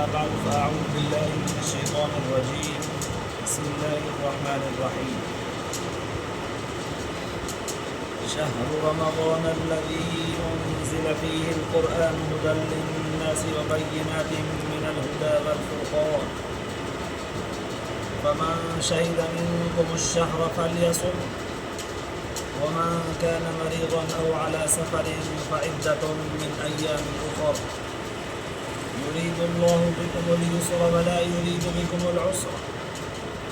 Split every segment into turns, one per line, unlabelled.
أما بعد فأعوذ بالله من الشيطان الرجيم بسم الله الرحمن الرحيم شهر رمضان الذي أنزل فيه القرآن هدى للناس وبينات من الهدى والفرقان فمن شهد منكم الشهر فليصم ومن كان مريضا أو على سفر فعدة من أيام أخر يريد الله بكم اليسر ولا يريد بكم العسر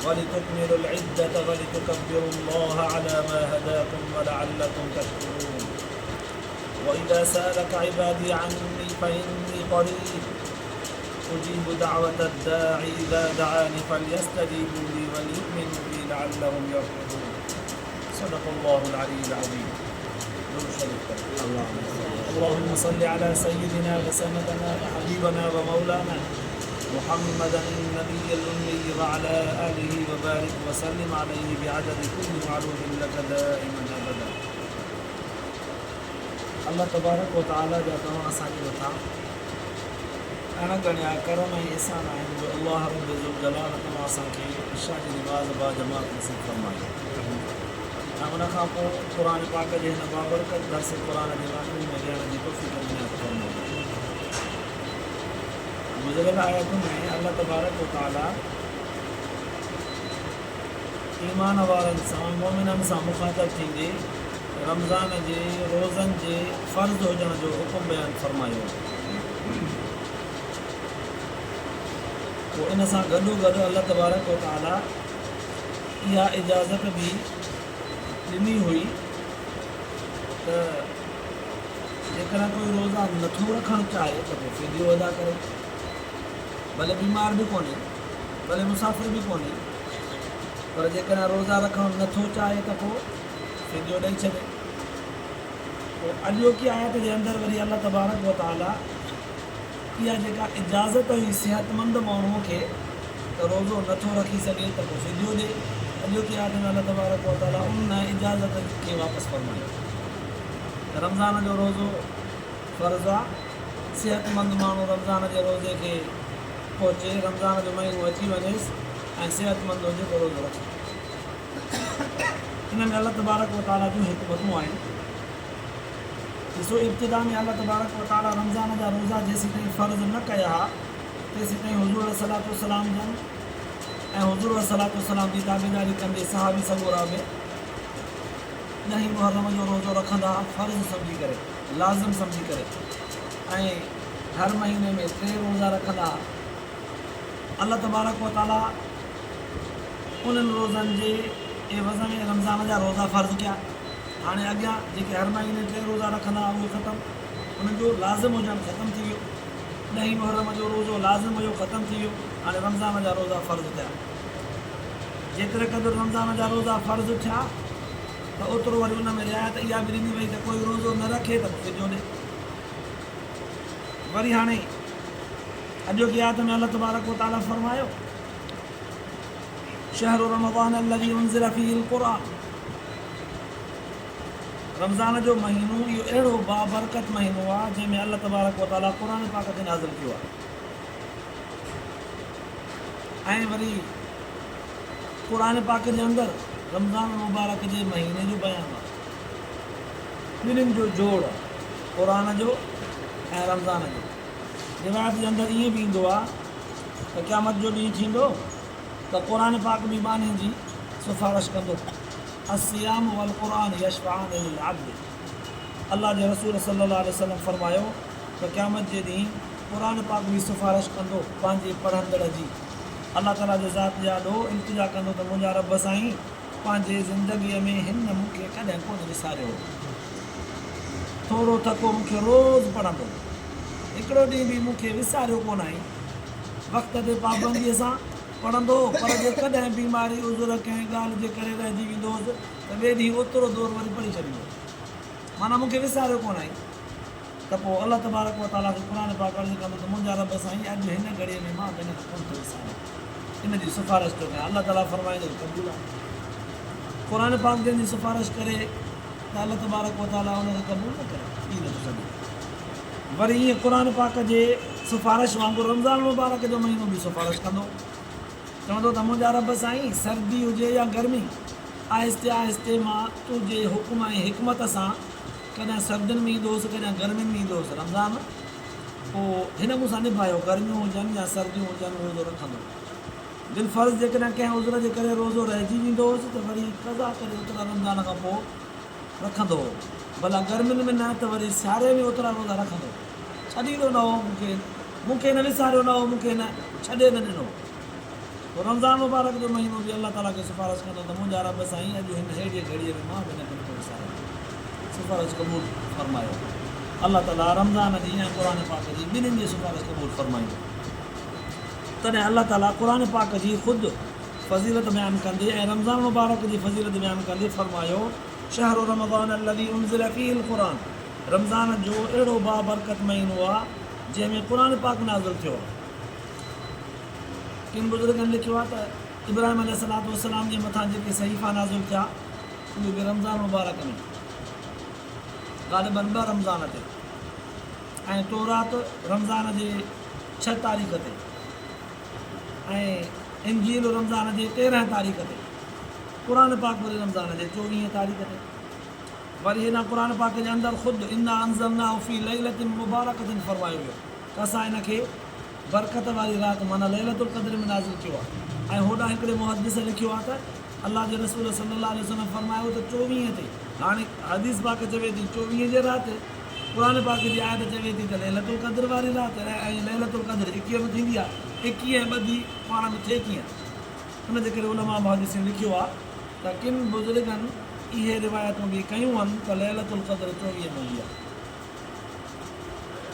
ولتكملوا العدة ولتكبروا الله على ما هداكم ولعلكم تشكرون وإذا سألك عبادي عني فإني قريب أجيب دعوة الداعي إذا دعاني فليستجيبوا لي وليؤمنوا بي لعلهم يرشدون صدق الله العلي العظيم. اللهم صل على سيدنا وسندنا وحبيبنا ومولانا محمدا النبي الأمي وعلى آله وبارك وسلم عليه بعدد كل معلوم لك دائما أبدا. الله تبارڪ و تعالي جا توهان اسان جي مٿان اڻ ڳڻيا ڪرم ۽ احسان آهن جو الله رب ذوالجلال توهان اسان کي عشاء جي نماز باجماعت نصيب فرمائي ۽ ان کان پوء قرآن پاڪ جي هن بابرڪت درس قرآن جي محفل ۾ ويهڻ جي توفيق عنايت فرمائي. گذريل آيتن ۾ الله تبارڪ و تعالي ايمان وارن سان مؤمنن سان مخاطب ٿيندي رمضان جي روزن جي فرض هجڻ جو حڪم بيان فرمايو. پوء ان سان گڏوگڏ الله تبارڪ و تعالي اها اجازت به ڏني هئي ته جيڪڏهن ڪوئي روزا نٿو رکڻ چاهي ته پوء فديو ادا ڪري، ڀلي بيمار به ڪونهي، ڀلي مسافر به ڪونهي، پر جيڪڏهن روزا رکڻ نٿو چاهي ته پوء فديو ڏئي ڇڏي. پوء اڄوڪي آيت جي اندر وري الله تبارڪ و تعالي اها جيڪا اجازت هئي صحتمند ماڻهوء کي ته روزو نه ٿو رکي سگهي ته پوء فديو ڏي، اڄوڪي آيت ۾ الله تبارڪ و تعالي ان اجازت کي واپس فرمايو ته رمضان جو روزو فرض آ، صحتمند ماڻهو رمضان جي روزي کي پهچي، رمضان جو مهينو اچي وڃيس ۽ صحتمند هجي ته روزو رکي. ان ۾ الله تبارڪ و تعالي جون حڪمتون آهن. ڏسو ابتدا ۾ الله تبارڪ و تعالي رمضان جا روزا جيسيتائين فرض نه ڪيا ها تيسيتائين حضور عليه الصلوة والسلام جن ۽ حضور عليه الصلوة والسلام جي تابعداري ڪندي صحابي سڳورا به ڏهين محرم جو روزو رکندا ها فرض سمجهي ڪري لازم سمجهي ڪري ۽ هر مهيني ۾ ٽي روزا رکندا ها. الله تبارڪ و تعالي انهن روزن جي عيوض ۾ رمضان جا روزا فرض ڪيا. هاڻي اڳيان جيڪي هر مهيني ٽي روزا رکندا هئا اهي ختم، انهن جو لازم هجڻ ختم ٿي ويو. ڏهين محرم جو روزو لازم هيو ختم ٿي ويو. هاڻي رمضان جا روزا فرض ٿيا. جيتري قدر رمضان جا روزا فرض ٿيا ته اوترو وري ان ۾ رعايت اها به ڏني وئي ته ڪوئي روزو نه رکي ته پوء فديو ڏي. وري هاڻي اڄوڪي آيت ۾ الله تبارڪ و تعالي فرمايو، شهر رمضان الذي انزل فيه القرآن، رمضان جو مهينو اهو اهڙو بابرڪت مهينو آهي جنهن ۾ الله تبارڪ و تعالي قرآن پاڪ کي نازل ڪيو آهي ۽ وري قرآن پاڪ جي اندر رمضان المبارڪ جي مهيني جو بيان آهي. ٻنهين جو جوڙ آهي، قرآن جو ۽ رمضان جو. روايت جي اندر ائين به ايندو آهي ته قيامت جو ڏينهن ٿيندو ته قرآن پاڪ به ٻانهي جي سفارش ڪندو، الصيام والقرآن يشفعان للعبد، الله جي رسول صلي الله عليه وسلم فرمايو ته قيامت جي ڏينهن قرآن پاڪ به سفارش ڪندو پنهنجي پڙهندڙ جي، الله تعالي جي ذات جي آڏو التجا ڪندو ته منهنجا رب سائين! پنهنجي زندگيء ۾ هن مون کي ڪڏهن ڪونه وساريو هو. ٿورو ٿڪو مون کي روز پڙهندو هو. هڪڙو ڏينهن به مون کي وساريو ڪونه هئائين. وقت تي پابنديء سان پڙهندو هو، پر جي ڪڏهن بيماري، عذر، ڪنهن ڳالهه جي ڪري رهجي ويندو هوس ته ٻئي ڏينهن اوترو دور وري پڙهي ڇڏيندو هو. معنيٰ مون کي وساريو ڪونه هئائين. ته پوء الله تبارڪ و تعاليٰ کي قرآن پاڪ عرض ڪندو ته منهنجا رب سائين اڄ هن گهڙيء ۾ مان به هن کي ڪونه ٿو وساريان، ان جي سفارش ٿو ڪيان. الله تعاليٰ فرمائيندو ته قبول آهي. قرآن پاڪ جنهن جي سفارش ڪري ته الله تبارڪ و تعاليٰ ان کي قبول نه ڪري، ٿي نٿو سگهي. وري ائين قرآن پاڪ جي سفارش وانگر رمضان المبارڪ جو مهينو به سفارش ڪندو. چوندو ته منهنجا رب سائين سردي هجي يا گرمي آهستي آهستي مان تنهنجي حڪم ۽ حڪمت سان ڪڏهن سردين ۾ ايندو هوس ڪڏهن گرمين ۾ ايندو هوس رمضان پوء هن مون سان نڀايو گرميون هجن يا سرديون هجن روزو رکندو بالفرض جيڪڏهن ڪنهن عذر جي ڪري روزو رهجي ويندو هوس ته وري قضا ڪري اوترا رمضان کان پوء رکندو هو. ڀلا گرمين ۾ نه ته وري سياري ۾ اوترا روزا رکندو هو. ڇڏيندو نه هو مون کي. مون کي نه وساريو نه هو مون کي نه ڇڏي نه ڏنو. پوء رمضان مبارڪ جو مهينو به الله تعاليٰ کي سفارش ڪندو ته منهنجا رب سائين اڄ هن ههڙيء گهڙيء ۾ مان به هن کي نٿو وساريان. سفارش قبول فرمايو. الله تعاليٰ رمضان جي ۽ قرآن پاڪ جي ٻنهين جي سفارش قبول فرمائيندو. تڏهن الله تعاليٰ قرآن پاڪ جي خود فضيلت بيان ڪندي ۽ رمضان مبارڪ جي فضيلت بيان ڪندي فرمايو، شهر رمضان الذي انزل فيه القرآن رمضان جو اهڙو بابرڪت مهينو آ جنهن ۾ قرآن پاڪ نازل ٿيو آ. ڪن بزرگن لکيو آ ته ابراهيم عليه الصلوة والسلام جي مٿان جيڪي صحيفا نازل ٿيا اهي به رمضان مبارڪ ۾ غالباً ٻه رمضان تي ۽ تورات رمضان جي ڇهه تاريخ تي ۽ انجيل رمضان جي 13 تاريخ تي، قرآن پاڪ وري رمضان جي 24 تاريخ تي. وري هيڏانهن قرآن پاڪ جي اندر خود انا انزلناه في ليلة مبارڪة فرمايو ويو ته اسان ان کي برڪت واري رات معنيٰ ليلة القدر ۾ نازل ڪيو آهي ۽ هوڏانهن هڪڙي محدث لکيو آهي ته الله جي رسول صلي الله عليه وسلم فرمايو ته 24 تي هاڻي حديث پاڪ چوي ٿي 24 جي رات قرآن پاڪ جي آيت چوي ٿي ته ليلة القدر واري رات ۽ ليلة القدر 21 ۾ ٿيندي آهي، 21 ۽ ٻڌي پاڻ ۾ ٿئي ڪيئن؟ ان جي ڪري علماء محدثين لکيو آهي ته ڪن بزرگن اهي روايتون به ڪيون آهن ته ليلة القدر 24 ۾ هوندي آهي.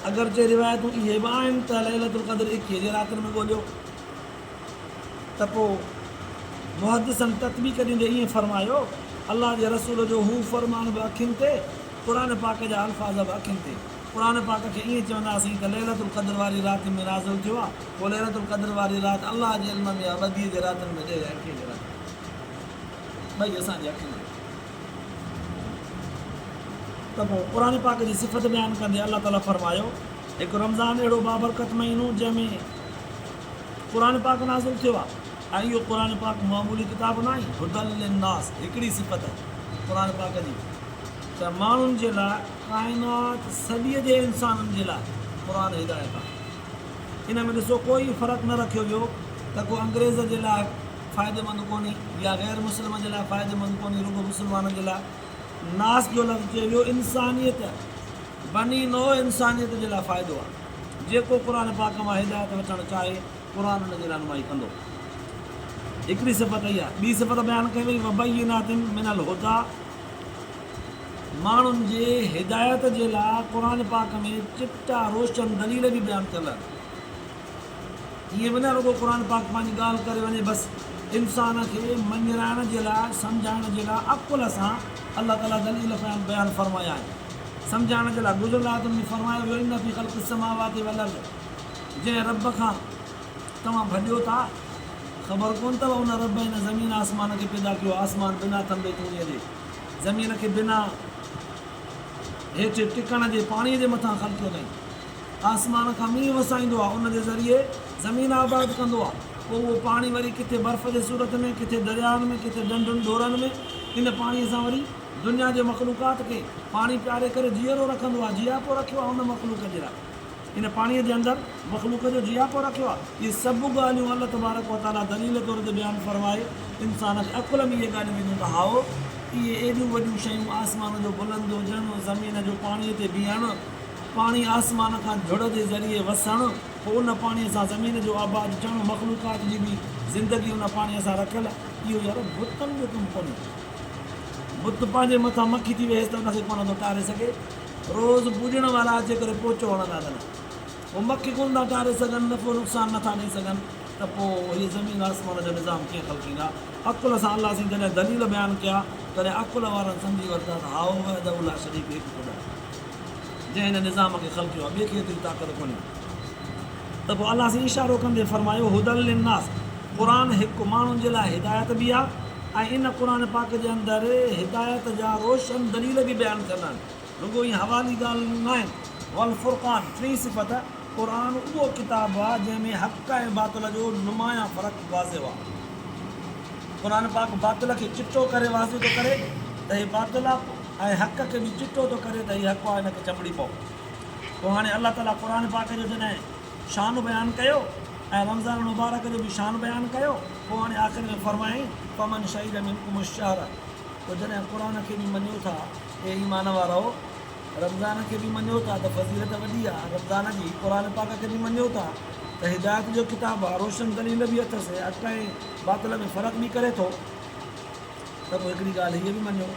اگرچه روايتون اهي به آهن ته ليلة القدر 21 جي راتن ۾ ڳوليو ته پوء محدثن تطبيق ڏيندي ائين فرمايو، الله جي رسول جو هو فرمان به اکين تي، قرآن پاڪ جا الفاظ به اکين تي. قرآن پاڪ کي ائين چونداسين ته ليلة القدر واري رات ۾ نازل ٿيو آهي، پوء ليلة القدر واري رات الله جي علم ۾ آهي، ٻڌيء جي راتن ۾ ڏهه يا ايڪيهه جي رات ٻئي اسان جي اکين تي. ته پوء قرآن پاڪ جي صفت بيان ڪندي الله تعاليٰ فرمايو، هڪ رمضان اهڙو بابرڪت مهينو جنهن ۾ قرآن پاڪ نازل ٿيو آهي ۽ اهو قرآن پاڪ معمولي ڪتاب ناهي، هدًا للناس هڪڙي صفت قرآن پاڪ جي. ته ماڻهن جي لاء ڪائنات سڄيء جي انسانن جي لاء قرآن هدايت آهي. ان ۾ ڏسو ڪوئي فرق نه رکيو ويو ته ڪو انگريز جي لاء فائديمند ڪونهي يا غير مسلم جي لاء فائديمند ڪونهي رڳو مسلمانن جي لاء. ناس جو لفظ چيو ويو انسانيت بني نوع انسانيت جي لاء فائدو آهي. جيڪو قرآن پاڪ مان هدايت وٺڻ چاهي قرآن ان جي رهنمائي ڪندو. هڪڙي صفت اها. ٻي صفت بيان ڪئي وئي وبينات من الهديٰ ماڻهن جي هدايت جي لاء قرآن پاڪ ۾ چٽا روشن دليل به بيان ٿيل آهن. ائين به نه رڳو قرآن پاڪ پنهنجي ڳالهه ڪري وڃي بس انسان کي مڃرائڻ جي لاء سمجهائڻ جي لاء عقل سان الله تعالي دليل بيان فرمايا آهن. سمجهائڻ جي لاء گذريل آيتن ۾ فرمايو ويو ان في خلق السماوات والارض جنهن رب کان توهان ڀڄو ٿا، خبر ڪونه اٿو ان رب هن زمين آسمان کي پيدا ڪيو، آسمان بنا ٿنڀي ٿوڻيء جي، زمين کي بنا هيٺ ٽڪڻ جي پاڻيء جي مٿان خلقيو اٿائين. آسمان کان مينهن وسائيندو آهي، ان جي ذريعي زمين آباد ڪندو آهي، پوء اهو پاڻي وري ڪٿي برف جي صورت ۾، ڪٿي درياهن ۾، ڪٿي ڍنڍن ڍورن ۾، ان پاڻيء سان وري دنيا جي مخلوقات کي پاڻي پياري ڪري جيئرو رکندو آهي، جياپو رکيو آهي ان مخلوق جي لاء. ان پاڻيء جي اندر مخلوق جو جياپو رکيو آهي. اهي سڀ ڳالهيون الله تبارڪ و تعاليٰ دليل طور تي بيان فرمائي انسان کي عقل ۾ اهي ڳالهيون وڌيون ته هائو اهي ايڏيون وڏيون شيون آسمان جو بلند هجڻ، زمين جو پاڻيء تي بيهڻ، پاڻي آسمان کان جھڙ جي ذريعي وسڻ، پوء ان پاڻيء سان زمين جو آباد ٿيڻ، مخلوقات جي به زندگي ان پاڻيء سان رکيل، اهو يار بتن جو ڪم ڪونهي. بت پنهنجي مٿان مکي ٿي ويهيس ته ان کي ڪونه ٿو ٽاري سگهي. روز پوڄڻ وارا اچي ڪري پوچو هڻندا اٿن. هو مکي ڪونه ٿا ٽاري سگهن، نفعو نقصان نه ٿا ڏئي سگهن ته پوء هيء زمين آسمان جو نظام ڪيئن خلقيندا؟ عقل سان الله سائين جڏهن دليل بيان ڪيا، تڏهن عقل وارن سمجهي ورتا ته هائو وحده لا شريڪ هڪ خدا آهي، جنهن هن نظام کي خلقيو آهي، ٻئي کي ايتري طاقت ڪونهي. ته پوء الله سائين اشارو ڪندي فرمايو، هدًا للناس، قرآن هڪ ماڻهن جي لاء هدايت به آهي ۽ ان قرآن پاڪ جي اندر هدايت جا روشن دليل به بيان ٿيل آهن، رڳو ائين حوالي ڳالهيون ناهن. والفرقان، ٽين صفت، قرآن اهو ڪتاب آهي جنهن ۾ حق ۽ باطل جو نمايان فرق واضح آهي. قرآن پاڪ باطل کي چٽو ڪري واضح ٿو ڪري ته هي باطل آهي ۽ حق کي به چٽو ٿو ڪري ته هي حق آهي ان کي چنبڙي پئو. پوء هاڻي الله تعاليٰ قرآن پاڪ جو جڏهن شان بيان ڪيو ۽ رمضان المبارڪ جو به شان بيان ڪيو پوء هاڻي آخر ۾ فرمايائين فمن شهد منڪم الشهر پوء جڏهن قرآن کي به مڃيو ٿا اي ايمان وارؤ! رمضان کي به مڃيو ٿا ته فضيلت وڏي آ رمضان جي، قرآن پاڪ کي به مڃيو ٿا ته هدايت جو ڪتاب آ، روشن دليل به اٿس، حق ۽ باطل ۾ فرق به ڪري ٿو ته پوء هڪڙي ڳالهه هيء به مڃيو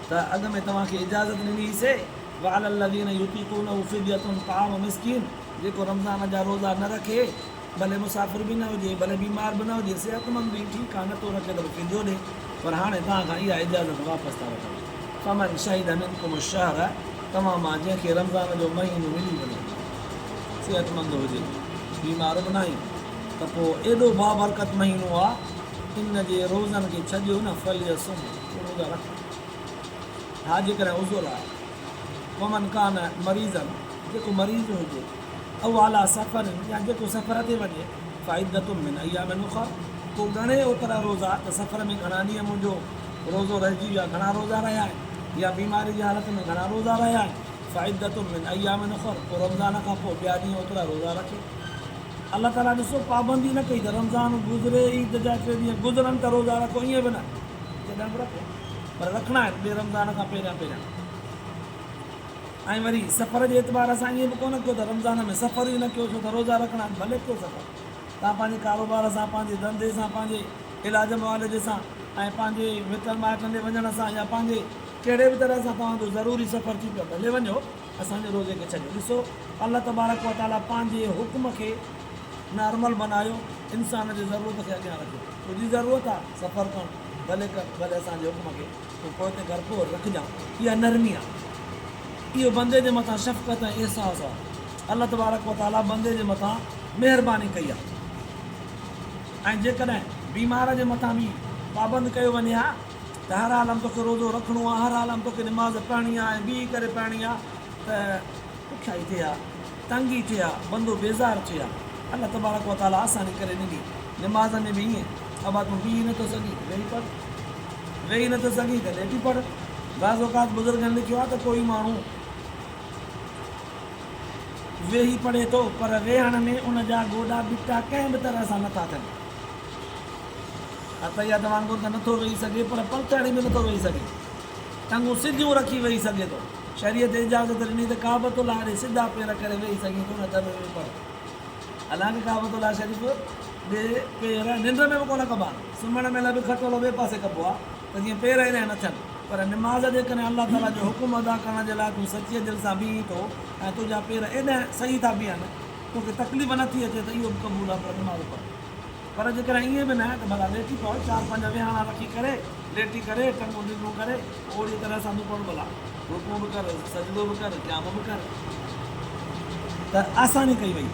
ته اڳ ۾ توهان کي اجازت ڏني هئي سي، وعلي الذين يطيقونه فدية طعام مسڪين، جيڪو رمضان جا روزا نه رکي، ڀلي مسافر به نه هجي، ڀلي بيمار به نه هجي، صحتمند به ٺيڪ آ، نه ٿو رکي ته به فديو ڏي، پر هاڻي توهان کان اها اجازت واپس ٿا وٺون. فمن شهد منڪم الشهر توهان مان جنهن کي رمضان جو مهينو ملي وڃي، صحتمند هجي، بيمار به ناهي، ته پوء ايڏو بابرڪت مهينو آ، ان جي روزن کي ڇڏيو نه، فليصم، پوء روزا رکو. ها جيڪڏهن عذر آ، ومن ڪان مريضا، جيڪو مريض هجي، او علي سفر يا جيڪو سفر تي وڃي، فعدة من ايام اخر، پوء ڳڻي اوترا روزا ته سفر ۾ گهڻا ڏينهن منهنجو روزو رهجي ويو آهي، گهڻا روزا رهيا آهن، يا بيماري جي حالت ۾ گهڻا روزا رهيا آهن، فعدة من ايام اخر، پوء رمضان کان پوء ٻيا ڏينهن اوترا روزا رکي. الله تعاليٰ ڏسو پابندي نه ڪئي ته رمضان گذري عيد جا ٽي ڏينهن گذرن ته روزا رکو ائين به نه، جڏهن به رکو پر رکڻا آهن ٻئي رمضان کان پهريان پهريان. ۽ وري سفر جي اعتبار سان ائين به ڪونه ڪيو ته رمضان ۾ سفر ئي نه ڪيو ڇو ته روزا رکڻا آهن ڀلي ڪيو سفر توهان پنهنجي ڪاروبار سان پنهنجي ڌنڌي سان پنهنجي علاج معالجي سان ۽ پنهنجي مٽن مائٽن ڏي وڃڻ سان يا پنهنجي ڪهڙي به طرح سان توهان جو ضروري سفر ٿي پيو ڀلي وڃو اسان جي روزي کي ڇڏيو ڏسو الله تبارڪ وتعاليٰ پنهنجي حڪم کي نارمل بنايو انسان جي ضرورت کي اڳيان رکيو تنهنجي ضرورت آهي سفر ڪرڻ ڀلي ڪر ڀلي اسان جي حڪم کي تون پوئتي گهر پوء رکجان. اها نرمي آهي. اهو بندي جي مٿان شفقت ۽ احساس آهي. الله تبارڪ و تعاليٰ بندي جي مٿان مهرباني ڪئي آهي ۽ جيڪڏهن بيمار جي مٿان به پابند ڪيو وڃي ها ته هر حال م توکي روزو رکڻو آهي، هر حال م توکي نماز پڙهڻي آهي ۽ بيهي ڪري پڙهڻي آهي ته ڏکيائي ٿئي ها، تنگي ٿئي ها، بندو بيزار ٿئي ها. الله تبارڪ و تعاليٰ آساني ڪري ڏني. نماز ۾ به ائين، ابا تون بيهي نٿو سگهين ته ويهي پڙهه. ويهي نٿو سگهين ته ليٽي پڙهه. بعض اوقات بزرگن لکيو آهي ته ڪوئي ماڻهو ويهي پڙهي ٿو پر ويهڻ ۾ ان جا گوڏا ٻٽا ڪنهن به طرح سان نٿا ٿين. اتحيات وانگر ته نٿو ويهي سگهي پر پلٿ هڻي به نٿو ويهي سگهي. ٽنگون سڌيون رکي ويهي سگهي ٿو. شريعت اجازت ڏني ته ڪعبة الله ڏي سڌا پير ڪري ويهي سگهين ٿو نه ته به ويهي پڙهه. حالانڪه ڪعبة الله شريف ڏي پير ننڊ ۾ به ڪونه ڪبا آهن. سمهڻ مهل به کٽولو ٻئي پاسي ڪبو آهي ته جيئن پير هيڏانهن نه ٿين. پر نماز جيڪڏهن الله تعاليٰ جو حڪم ادا ڪرڻ جي لاء تون سچيء دل سان بيهين ٿو ۽ تنهنجا پير ايڏانهن صحيح ٿا بيهن، توکي تڪليف نه ٿي اچي ته اهو به قبول آهي پر نماز پڙهه. پر جيڪڏهن ائين به نه ته ڀلا ليٽي پئو، چار پنج ويهاڻا رکي ڪري، ليٽي ڪري، ٽنگون ڊگهيون ڪري، پوء اوڙيء طرح سان تون پڙهه ڀلا. رڪوع به ڪر، سجدو به ڪر، قيام به ڪر. ته آساني ڪئي وئي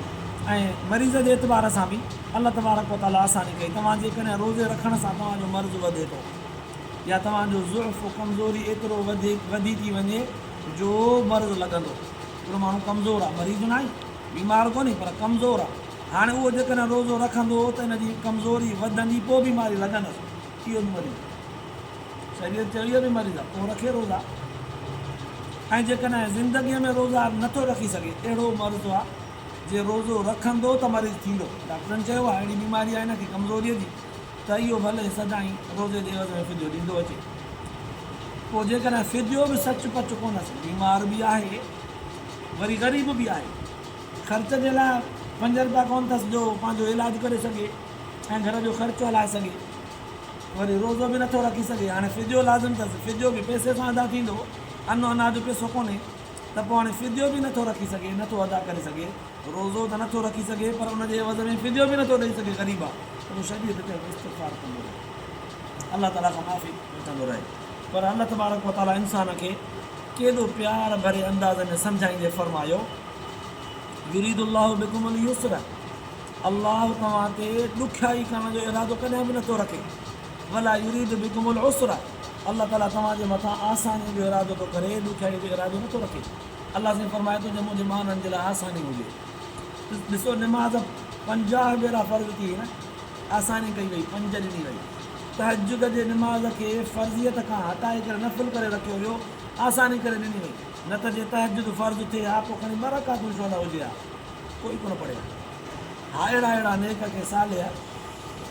۽ مريض جي اعتبار سان به الله تبارڪ و تعاليٰ آساني ڪئي. توهان جيڪڏهن روزي رکڻ سان توهان جو مرض وڌي ٿو يا توهان جو ضعف، ڪمزوري، ايترو وڌي وڌي ٿي وڃي جو مرض لڳندو. هڪڙو ماڻهو ڪمزور آهي، مريض ناهي، بيمار ڪونهي پر ڪمزور آهي. هاڻي اهو جيڪڏهن روزو رکندو ته ان جي ڪمزوري وڌندي پوء بيماري لڳندس. اهو به مريض آهي. شريعت چيو اهو به مريض آهي پوء رکي روزا. ۽ جيڪڏهن زندگيء ۾ روزا نٿو رکي سگهي، اهڙو مرض آهي جي روزو رکندو ته مريض ٿيندو. ڊاڪٽرن چيو آهي اهڙي بيماري آهي هن کي ڪمزوريء جي ته اهو ڀلي سدائين روزي جي عيوض ۾ فديو ڏيندو اچي. پوء جيڪڏهن فديو به سچ پچ ڪونهس، بيمار به آهي وري غريب به آهي، خرچ جي لاء پنج رپيا ڪونه اٿس جو پنهنجو علاج ڪري سگهي ۽ گهر جو خرچ هلائي سگهي، وري روزو به نٿو رکي سگهي، هاڻي فديو لازم اٿس، فديو به پئسي سان ادا ٿيندو، ان اناج جو پئسو ڪونهي ته پوء هاڻي فديو به نٿو رکي سگهي، نٿو ادا ڪري سگهي، روزو ته نٿو رکي سگهي پر ان جي عوض ۾ فديو به نٿو ڏئي سگهي، غريب آهي ته پوء شريعت چيو ته استغفار ڪندو رهي، الله تعاليٰ کان معافي وٺندو رهي، پر الله تبارڪ وتعاليٰ انسان کي ڪيڏو پيار ڀري انداز ۾ سمجهائيندي فرمايو، يريد الله بڪم اليسر الله توهان تي ڏکيائي ڪرڻ جو ارادو ڪڏهن به نٿو رکي، ولا يريد بڪم العسر الله تعاليٰ توهان جي مٿان آسانيء جو ارادو ٿو ڪري، ڏکيائيء جو ارادو نٿو رکي. الله سائين فرمائي ٿو جي منهنجي ٻانهن جي لاء آساني هجي. ڏسو نماز 50 ڀيرا فرض ٿي نه، آساني ڪئي وئي، پنج ڏني وئي. تهجد جي نماز کي فرضيت کان هٽائي ڪري نفل ڪري رکيو ويو، آساني ڪري ڏني وئي. نه ته جي تهجد فرض ٿئي ها پوء کڻي ٻه رڪعتون ڇو نه هجي ها، ڪوئي ڪونه پڙهي ها. ها اهڙا اهڙا نيڪ ڪي صالح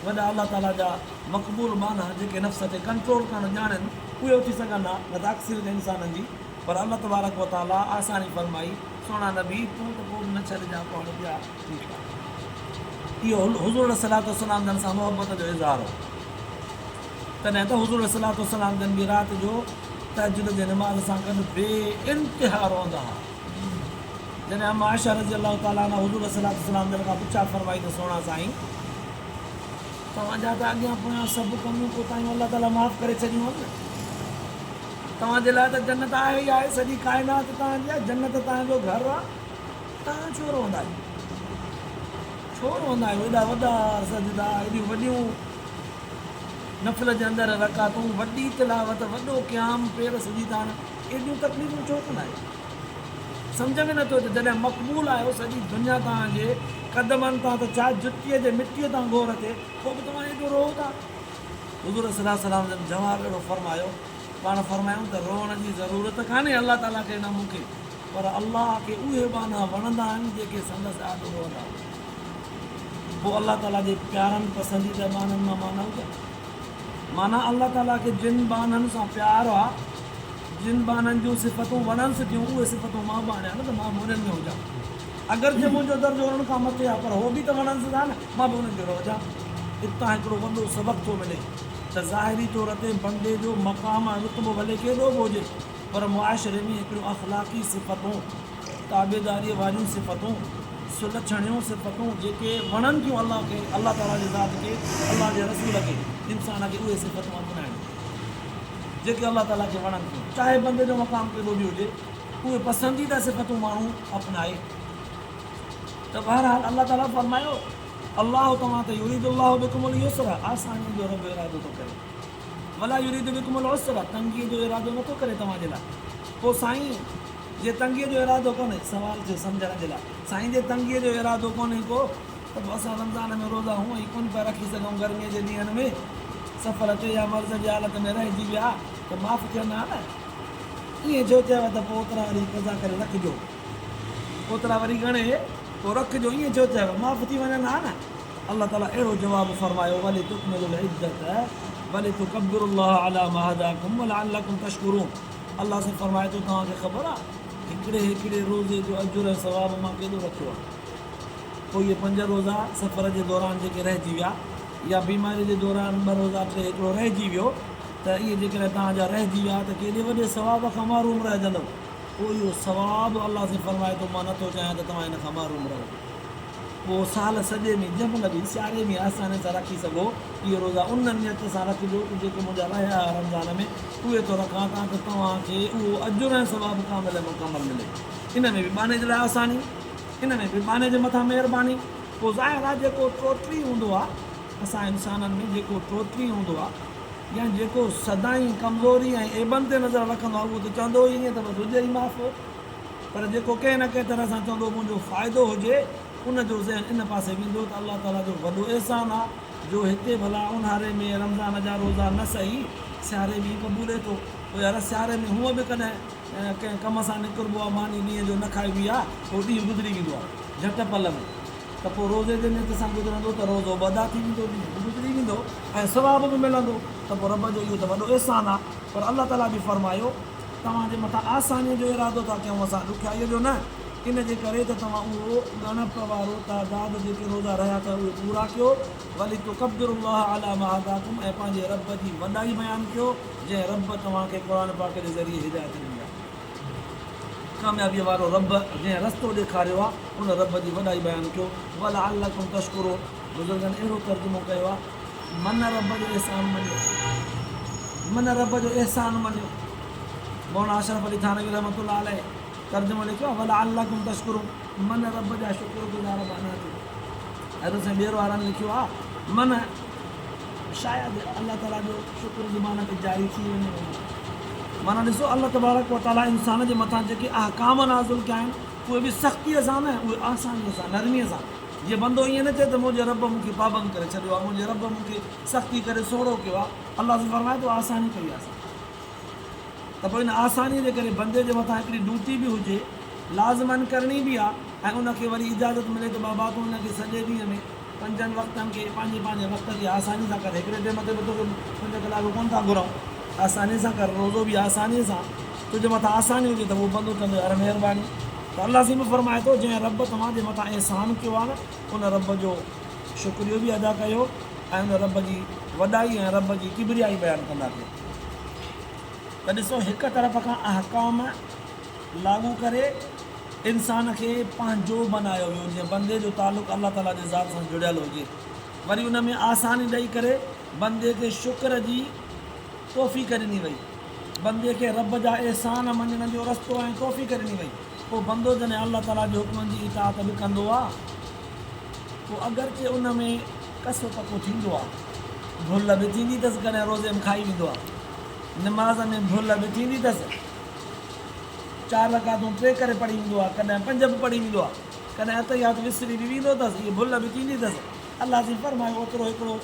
وڏا الله تعاليٰ جا مقبول ٻانها جيڪي نفس تي ڪنٽرول ڪرڻ ڄاڻن اهي اٿي سگهن ها، نه ته اڪثريت انسانن جي. پر الله تبارڪ و تعاليٰ آساني فرمائي، سهڻا نبي تون ته پوء به نه ڇڏجان پوء هاڻ ٻيا ٺيڪ آهي. اهو حضور عليه الصلوة والسلام جن سان محبت جو اظهار هو. تڏهن ته حضور عليه الصلوة والسلام جن به رات جو تهجد جي نماز سان گڏ بي انتها روئندا ها. جڏهن اما عائشه رضي الله تعالٰي عنها حضور عليه الصلوة والسلام جن کان پڇا فرمائي ته سهڻا سائين! توهان جا ته اڳيان پويان سڀ ڪميون ڪوتاهيون الله تعاليٰ معاف ڪري ڇڏيون آهن نه. توهان جي لاء ته جنت آهي ئي آهي، سڄي ڪائنات توهان جي آهي، جنت توهان جو گهر آهي، توهان ڇو روئندا آهيو؟ ڇو روئندا آهيو؟ ايڏا وڏا سجدا، ايڏيون وڏيون نفل جي اندر رڪعتون، وڏي تلاوت، وڏو قيام، پير سڄي تان، ايڏيون تڪليفون ڇو ڪندا آهيو؟ سمجهه ۾ نٿو اچي، جڏهن مقبول آهيو، سڄي دنيا توهان جي قدمن تان ته ڇا جتيء جي مٽيء تان گهور ٿئي، پوء به توهان ايڏو روئو ٿا؟ حضور صلي الله عليه وسلم جن جواب اهڙو فرمايو، پاڻ فرمايائون ته روئڻ جي ضرورت ڪانهي الله تعاليٰ کي نه مون کي، پر الله کي اهي ٻانها وڻندا آهن جيڪي سندس آڏو روئندا هجن. پوء الله تعاليٰ جي پيارن پسنديده ٻانهن مان مان نه هجان؟ معنيٰ الله تعاليٰ کي جن ٻانهن سان پيار آ، جن ٻانهن جون صفتون وڻنس ٿيون، اهي صفتون مان به آڻيان نه ته مان به انهن ۾ هجان. اگرچه منهنجو درجو انهن کان مٿي آ، پر هو به ته وڻنس ٿا نه، مان به انهن جهڙو هجان. اتان هڪڙو وڏو سبق ٿو ملي ته ظاهري طور تي بندي جو مقام ۽ رتبو ڀلي ڪيڏو به هجي، پر معاشري ۾ هڪڙيون اخلاقي صفتون، تابعداريء واريون صفتون، سلڇڻيون صفتون جيڪي وڻن ٿيون الله کي، الله تعاليٰ جي ذات کي، الله جي رسول کي، انسان کي اهي صفتون اپنائڻ جيڪي الله تعاليٰ کي وڻن ٿيون، چاهي بندي جو مقام ڪيڏو به هجي، اهي پسنديده صفتون ماڻهو اپنائي ته بهرحال الله تعاليٰ فرمايو، الله توهان تي يريد الله بڪم اليسر آسانيء جو رب ارادو ٿو ڪري ولا يريد بڪم العسر تنگيء جو ارادو نٿو ڪري توهان جي لاء. پوء سائين جي تنگيء جو ارادو ڪونهي، سوال ٿيو سمجهڻ جي لاء، سائين جي تنگيء جو ارادو ڪونهي ڪو ته پوء اسان رمضان ۾ روزا هونء ئي ڪونه پيا رکي سگهون، گرميء جي ڏينهن ۾ سفر تي يا مرض جي حالت ۾ رهجي ويا ته معاف ٿين ها نه؟ ائين ڇو چيو ته پوء اوترا وري قضا ڪري رکجو، اوترا وري ڳڻي پوء رکجو، ائين ڇو چيو، معاف ٿي وڃن ها نه؟ الله تعاليٰ اهڙو جواب فرمايو، ولتڪملوا العدة ولتڪبروا الله علي ما هداڪم ولعلڪم تشڪرون. الله سائين فرمائي ٿو توهان کي خبر آ هڪڙي هڪڙي روزي جو اجر ۽ ثواب مان ڪيڏو رکيو آ. پوء اهي پنج روزا سفر جي دوران جيڪي رهجي ويا يا بيماري جي دوران ٻه روزا ٽي هڪڙو رهجي ويو ته اهي جيڪڏهن توهان جا رهجي ويا ته ڪيڏي وڏي ثواب کان محروم رهجندؤ. پوء اهو ثواب الله سائين فرمائي ٿو مان نٿو چاهيان ته توهان ان کان محروم رهو. پوء سال سڄي ۾ جنهن مهل به سياري ۾ آساني سان رکي سگهو، اهي روزا ان نيت سان رکجو ته جيڪي منهنجا رهيا هئا رمضان ۾ اهي ٿو رکان تان ته توهان کي اهو اجر ۽ ثواب ڪامل ۽ مڪمل ملي. ان ۾ به ٻانهي جي لاء آساني، ان ۾ به ٻانهي جي مٿان مهرباني. پوء ظاهر آهي جيڪو ٽوٽري هوندو آهي، اسان انسانن ۾ جيڪو ٽوٽري هوندو آهي يا جيڪو سدائين ڪمزوري ۽ عيبن تي نظر رکندو آهي اهو ته چوندو ئي ائين ته بس هجي ئي معاف. پر جيڪو ڪنهن نه ڪنهن طرح سان چوندو منهنجو فائدو هجي، ان جو ذهن ان پاسي ويندو ته الله تعاليٰ جو وڏو احسان آ جو هتي ڀلا اونهاري ۾ رمضان جا روزا نه سهي سياري ۾ ئي قبولي ٿو. پوء يار سياري ۾ هونء به ڪڏهن ڪنهن ڪم سان نڪربو آ، ماني ڏينهن جو نه کائبي آ، پوء ڏينهن گذري ويندو آ جهٽ پل ۾، ته پوء روزي جي نيت سان گذرندو ته روزو به ادا ٿي ويندو، ڏينهن به گذري ويندو ۽ ثواب به ملندو ته پوء رب جو اهو ته وڏو احسان آ. پر الله تعاليٰ به فرمايو. توهان جي مٿان آسانيء جو ارادو ٿا ڪيون اسان ڏکيائيء جو نه، ان جي ڪري ته توهان اهو ڳڻپ وارو تعداد جيڪي روزا رهيا اٿو اهي پورا ڪيو، ولتڪبروا الله علي ما هداڪم ۽ پنهنجي رب جي وڏائي بيان ڪيو جنهن رب توهان کي قرآن پاڪ جي ذريعي هدايت ڏني آهي. ڪاميابيء وارو رب جنهن رستو ڏيکاريو آهي ان رب جي وڏائي بيان ڪيو، ولعلڪم تشڪرون بزرگن اهڙو ترجمو ڪيو آهي. من رب جو احسان مڃيو من رب جو احسان مڃيو مولانا اشرف علي ٿانوي رحمة الله عليه ترجمو لکيو آهي ولعلڪم تشڪرون من رب جا شڪر گذار ٻانها ٿيو. حضرت سائين ٻير وارن لکيو آهي من شايد الله تعالي جو شڪر زبان تي جاري ٿي وڃي. معنيٰ ڏسو الله تبارڪ و تعاليٰ انسان جي مٿان جيڪي احڪام نازل ڪيا آهن اهي به سختيء سان نه، اهي آسانيء سان، نرميء سان. جيئن بندو ائين نه چئي ته منهنجي رب مون کي پابند ڪري ڇڏيو آهي، منهنجي رب مون کي سختي ڪري سوڙهو ڪيو آهي. الله سائين فرمائي ٿو آساني ڪئي آهي اسان. ته پوء ان آسانيء جي ڪري بندي جي مٿان هڪڙي ڊيوٽي به هجي، لازماً ڪرڻي به آهي ۽ ان کي وري اجازت ملي ته بابا تون ان کي سڄي ڏينهن ۾ پنجن وقتن کي پنهنجي پنهنجي وقت تي آساني سان ڪر، هڪڙي ٽيم تي به توکي پنج ڪلاڪ ڪونه ٿا گهرئون، آساني سان ڪر، روزو به آساني سان، تنهنجي مٿان آساني هجي ته اهو بندو چوندو يار مهرباني ته الله سائين به فرمائي ٿو جنهن رب توهان جي مٿان احسان ڪيو آهي نه ان رب جو شڪريو به ادا ڪيو ۽ ان رب جي وڏائي ۽ رب جي ڪبريائي بيان ڪندا ڪيو ته ڏسو هڪ طرف کان احڪام لاڳو ڪري انسان کي پنهنجو بنايو ويو جيئن بندي جو تعلق الله تعاليٰ جي ذات سان جڙيل هجي وري ان ۾ آساني ڏئي ڪري بندي کي شڪر جي توفيق ڏني وئي بندي کي رب جا احسان مڃڻ جو رستو ۽ توفيق ڏني وئي پوء بندو جڏهن الله تعاليٰ جي حڪمن جي اطاعت به ڪندو آ پوء اگرچه ان ۾ ڪسو پڪو ٿيندو آ ڀل به ٿيندي اٿس ڪڏهن روزي ۾ کائي ويندو آ نماز ۾ ڀل به ٿيندي اٿس چار رڪعتون ٽي ڪري پڙهي ويندو آهي، ڪڏهن پنج به پڙهي ويندو آهي، ڪڏهن التحيات وسري به ويندو اٿس، اهي ڀل به ٿيندي اٿس. الله سائين فرمايو اوترو هڪڙو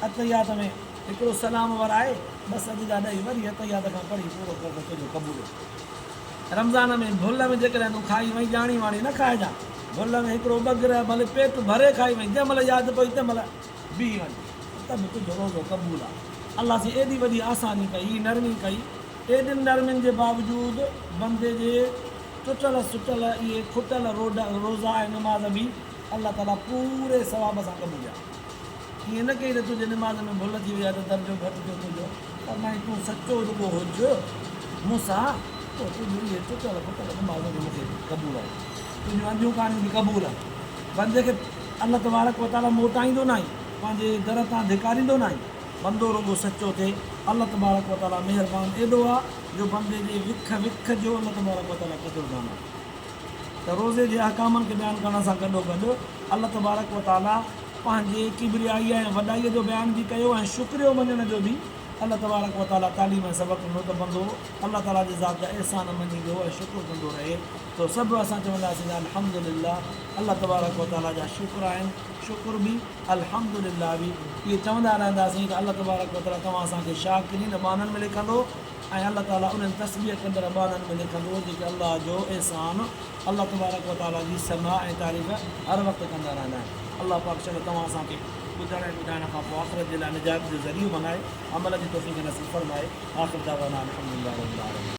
التحيات ۾ هڪڙو سلام ورائي ٻه سجدا ڏئي وري التحيات کان پڙهي پورو ڪر ته تنهنجو قبول ٿئي. رمضان ۾ ڀل ۾ جيڪڏهن تون کائي وئين ڄاڻي واڻي نه کائجان، ڀل ۾ هڪڙو ٻه گرهه ڀلي پيٽ ڀري کائي وئين جنهن مهل ياد پئي تنهن مهل بيهي وڃ ته به تنهنجو روزو قبول آهي. الله سائين ايڏي وڏي آساني ڪئي، نرمي ڪئي. ايڏين نرمين جي باوجود بندي جي ٽٽل سٽل اهي کٽل روزا ۽ نماز به الله تعاليٰ پوري ثواب سان قبوليا. ائين نه ڪئي ته تنهنجي نماز ۾ ڀل ٿي وئي آهي ته درجو گهٽ ٿيو تنهنجو. فرمائين تون سچو رڳو هج مون سان پوء تنهنجون اهي ٽٽل ڦٽل نمازون به مون کي قبول آهن. تنهنجون انڌيون ڪاڻيون به قبول آهن. بندي کي الله تبارڪ وتعاليٰ موٽائيندو ناهي، پنهنجي در تان ڌڪاريندو ناهي. بندو رڳو سچو ٿئي، الله تبارڪ و تعاليٰ مهربان ايڏو آ جو بندي جي وک وک جو الله تبارڪ و تعاليٰ قدردان آ ته روزي جي احڪامن کي بيان ڪرڻ سان گڏوگڏ الله تبارڪ و تعاليٰ پنهنجي ڪبريائيء ۽ وڏائيء جو بيان به ڪيو ۽ شڪريو مڃڻ جو به الله تبارڪ و تعاليٰ تعليم ۽ سبق ڏنو ته بندو الله تعاليٰ جي ذات جا احسان مڃيندو ۽ شڪر ڪندو رهي ته سڀ اسان چونداسين ته الحمدلله الله تبارڪ و تعاليٰ جا شڪر آهن شڪر به الحمد لله به اهي چوندا رهنداسين ته الله تبارڪ وتعاليٰ توهان اسان کي شاڪرين ٻانهن ۾ لکندو ۽ الله تعاليٰ انهن تسبيح ڪندڙ ٻانهن ۾ لکندو جيڪي الله جو احسان الله تبارڪ وتعاليٰ جي ثنا ۽ تعريف هر وقت ڪندا رهندا آهن. الله پاڪ شل توهان اسان کي ٻڌڻ ۽ ٻڌائڻ کان پوء آخرت جي لاء نجات جو ذريعو بنائي عمل جي توفيق نصيب فرمائي. آخر دعوانا الحمد لله رب العالمين.